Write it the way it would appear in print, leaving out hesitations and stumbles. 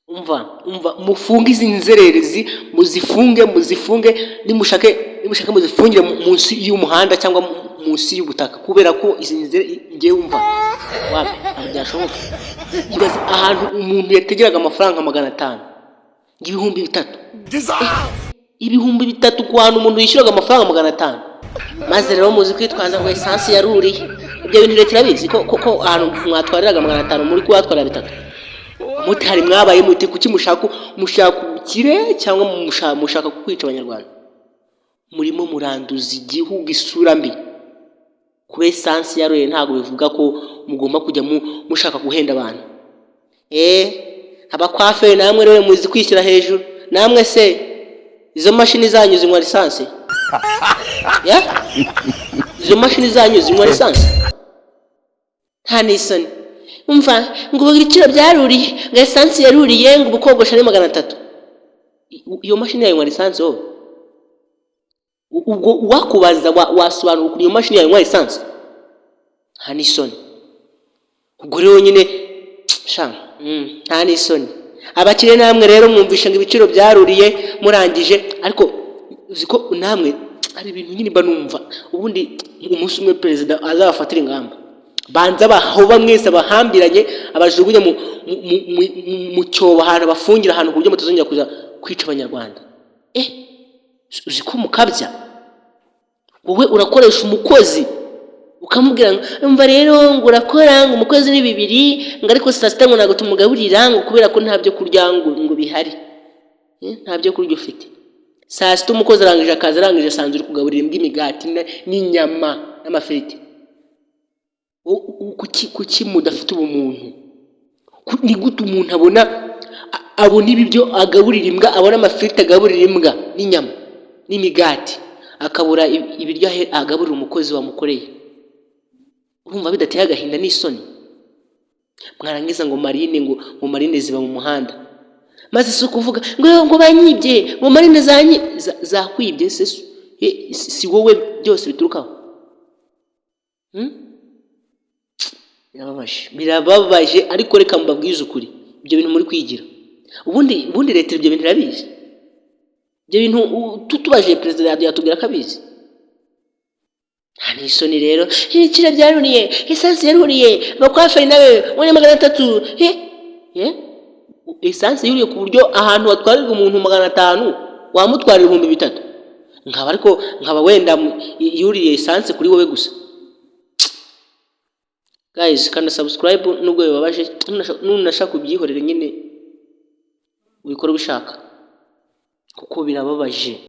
Umva, umva, mufunge izi nzererezi, muzifunge, muzifunge. Nimushake, nimushake muzifungire munsi y'umuhanda cyangwa munsi y'ubutaka, kubera ko izi nzere, ngewe umva, wapi, ntabwo byashoboka. Ibaze ahantu umuntu yategeraga amafaranga 500 ngo 3000, 3000 ku hantu umuntu yishyuraga amafaranga 500. Maze rero muzi kwitwaza ngo esansi yaruriye. Ibyo bintu leta irabizi ko ahantu mwatwariraga 500 muri kuhatwarira 3000. Motari mwabaye mute? Kuki mushaka ubukire cyangwa mushaka kwica Abanyarwanda? Murimo muranduza igihugu isura mbi. Kuba esansi yaruriye ntabwo bivuga ko mugomba kujya mushaka guhenda abantu. Abakwaferi namwe rero muzi kwishyira hejuru. Namwe se izo mashini zanyu zinywa lisansi? Ya, izo mashini zanyu zinywa lisansi? Nta n'isoni. Umva, ngo ubu ibiciro byaruriye, ngo esansi yaruriye, ngo ubu kogosha ni 300. Iyo mashini yawe inywa lisansi wowe? Ubwo wakubaza wasobanura ukuntu iyo mashini yawe inywa lisansi? Nta n'isoni. Ubwo rero nyine sha, nta n'isoni. Abakire namwe rero mwumvisha ngo ibiciro byaruriye, murangije. Ariko uzi ko namwe ari ibintu nyine mba numva ubundi umunsi umwe perezida azabafatira ingamba, banza bahoba mwese, abahambiranye, abajugunye mu cyobo, ahantu bafungira, ahantu ku buryo mutazongera kuza kwica Abanyarwanda. Uzi ko mukabya? Wowe urakoresha umukozi, ukamubwira ngo umva rero, ngo urakora, ngo umukozi ni 2000, ngo ariko saa sita ngo ntabwo tumugaburira, ngo kubera ko nta byo kurya ngo bihari. Nta byo kurya ufite. Saa sita umukozi arangije akazi, arangije asanzwe uri kugaburira imbwa imigati n'inyama n'amafiriti. Kuki mudafite ubumuntu? Ni gute umuntu abona ibiryo agaburira imbwa, abona amafiriti agaburira imbwa n'inyama n'imigati, akabura ibiryo agaburira umukozi wamukoreye? Urumva bidateye agahinda n'isoni? Mwarangiza ngo marine, ngo marine ziba mu muhanda. Maze si ukuvuga ngo banyibye, ngo marine zakwibye se? Si wowe byose biturukaho? Birababaje, birababaje. Ariko reka mbabwize ukuri, ibyo bintu muri kwigira, ubundi leta ibyo bintu irabizi. Ibyo bintu tutubajije perezida yatubwira ko abizi. Nta n'isoni rero. Ibiciro byaruriye, esansi yaruriye, abakwaferi nawe ngo ni 300. Esansi yuriye ku buryo ahantu hatwarirwa umuntu 500 wamutwarira 3000? Nkaba ariko nkaba wenda yuriye esansi kuri wowe gusa. Guys, kanda subscribe nubwo bibabaje. Nunashaka ubyihorere nyine, ubikore ubishaka, kuko birababaje.